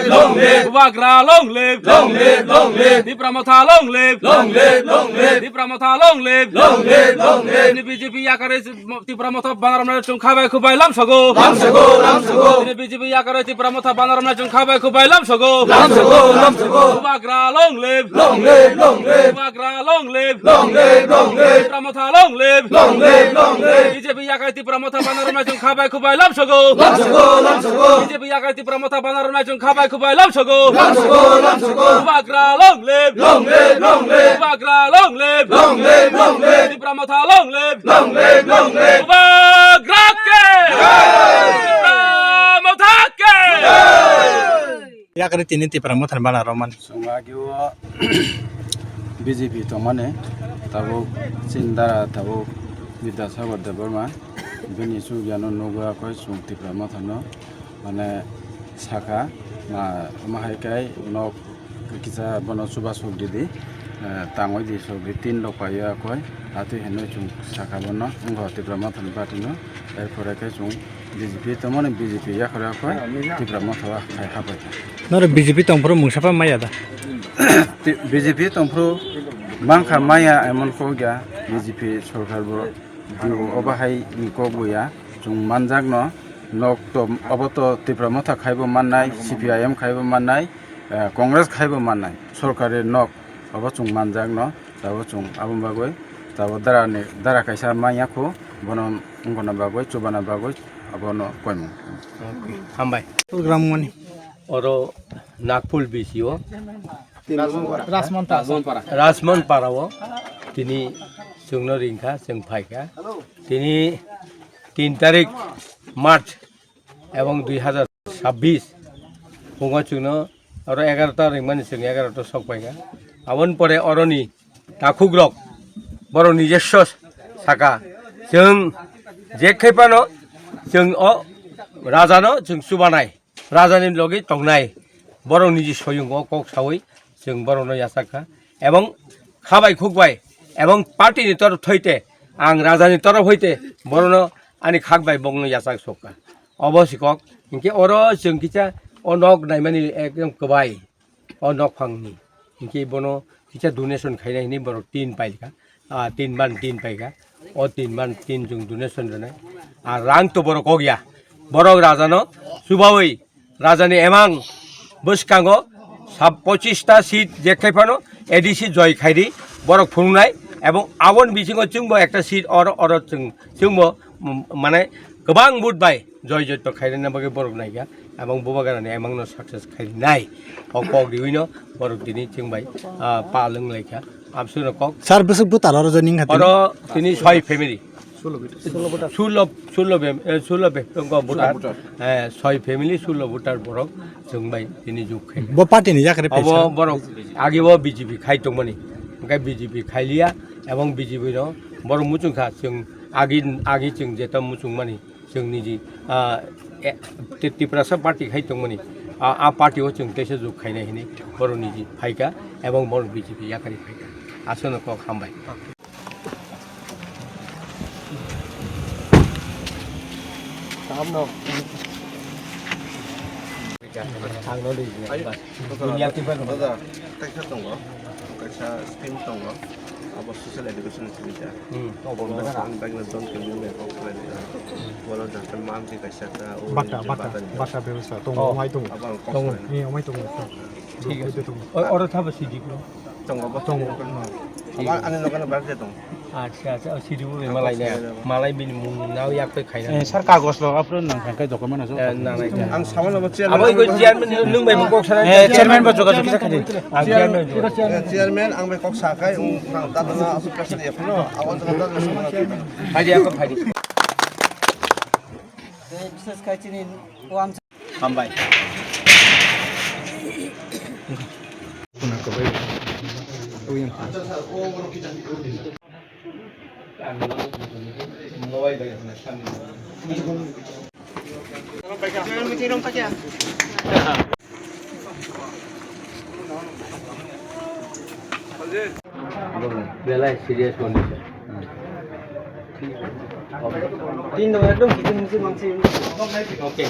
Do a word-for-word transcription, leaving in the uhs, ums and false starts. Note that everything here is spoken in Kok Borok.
Long live! Bubagra long live! Long live! Long live! Tipra Motha long live! Long live! Long live! Tipra Motha long live! Long live! Long live! Tini B J P yakarwi Tipra Motha banaromnai chwng khabai khubai lamsogo. Lamsogo, lamsogo. Tini B J P yakarwi Tipra Motha banaromnai chwng khabai khubai lamsogo. Lamsogo, lamsogo. Bubagra long live! Long live! Long live! Bubagra long live! Long live! Long live! Tipra Motha long live! Long live! Long live! B J P yakarwi Tipra Motha banaromnai chwng khabai khubai lamsogo. Lamsogo, lamsogo. B J P yakarwi Tipra Motha banaromnai chwng khabai khubai lamsogo. Lamsogo, lamsogo. Bubagra long live! Long live! Long live! Bubagra long live! Long live! Long live! Tipra Motha long live! Long live! Long live! Bubagra ke! Jai! Tipra Motha ke! Jai! Yakari tini Tipra Motha ni bana romani. Chwng agio B J P tongmani, tabuk chini dara tabuk Bidyasagar Debbarma, bini chukya no nugwi akhoi chwng Tipra Motha no, mane, sakha, ma, ma hai kai nok kisa bono chuba suk di di, eh, tangwi di suk di tin rok pai ya koi, atwi hinwi chwng sakha bono, wngkha Tipra Motha ni party no, er pore khe chwng B J P tongmani B J P yakhra koi, Tipra Motha o khai habai kha. Noro B J P tongphuru mungsa pa maya da? Ti-, B J P tongphuru mangkha maya emon kok ya, B J P sorkar bo diu obo hai ni kok bo ya, chwng manjak no. Nok to, obo to Tipra Motha khaibo mannai, C P I M khaibo mannai, eh, Congress khaibo mannai, sorkari nok, obo chwng manjakno, tabuk chwng aboni bagwi, tabuk dara ni, dara kaisa manya khu, bono wngkha na bagwi, chubana bagwi, abono koimung. Hambai. Program mani. Oro Nagpur B C O. Rajmon Para. Rajmon Para o. Tini chwngno ringkha, chwng phaikha. Tini tin tarik March ebong dui hazar sabbish phungo chwngno oro egarota ringmani chwng egarota sok paikha. Aboni pore oroni takhukrok borok nijesso saka chwng je khaipano chwng o rajano chwng chubanai. Rajani logi tongnai borok niji soyungo kok sawi chwng borokno yachak kha ebong khabai khukbai ebong party ni torof thoite ang rajani torof hoite borokno ani khak bai bongno yachak sok kha. Obo si kok hinkhe oro chwng kisa o nok naimani ekdom kwbai. O nokphangni hinkhe bono kisa donation khaina hinwi borok tin paikha, ah, tin ban tin paikha. O tin ban tin chwng donation rwnai. Ah, rang to borok kok ya. Borok rajano chubawi rajani emang bwskango sab pochista seat jekthai phano A D C joi khaidi borok phunuknai ebong aboni bisingo chwngbo ekta seat oro oro chwng chwngbo, mm, mane kwbang vote bai joi jotto khairina bagwi borok naikha. Abang bubagrani emangno success khai nai. O kok riwino borok tini chwng bai, ah, pal wng lai kha. Amsukno kok. Sir, bwswk butar oro joining kha tini? Oro tini soi family. Sullo, sullo fam-, eh, sullo fam-, eh, butar. Eh, soi family, sullo butar borok chwng bai tini juk khai. Bo party ni yakre pesa? Obo borok agi bo B J P khai tongmani. Hwnkhe B J P khai liya, ebong B J P no borok muchung kha, chwng agi, agi chwng jeta muchung mani. Chwng niji, ah, e, Ti-, Tiprasa party khai tongmani, ah, a party o chwng teisa juk khainai hinwi borok niji phaikha ebong borok B J P yakarwi phaikha. Aswkno kok hambai. Ang no di. Daga, kaisa tongo, kaisa scheme tongo, abo social education ni sibisa. Hmm. Abo ang bagna don kemi me kok khlai. Wala jata mam ti kaisa ta, o bata, je bata, bata ni. Bata bebsa tongo, oh, omai tongo. Abo ang kok tongo, khlai. Ni omai tongo. Thik ase. Oi, oro thabo sidi ko. Tongo, bo tongo. Tongo. Abo ani loge no bagje tongo. Acha, acha, o sidi bo malai na. Malai bini mung nao yak pe khaina. Eh, sir, kagos lo, apro nang kha kai document aso. Eh, nang nai. Ang sawan lo chairman. Abo iko chairman nung bai kok sana. Eh, chairman bo joga jogi kha di. Ang chairman. Eh, chairman ang bai kok sa kai, ung nang dada na aso pressure ya phano, awan dada na. Phai di, ako phai di. Bises kai chini, o am Hambai. Belai serious condition. Tin dong ekdom kiching miching mangsi. Okay.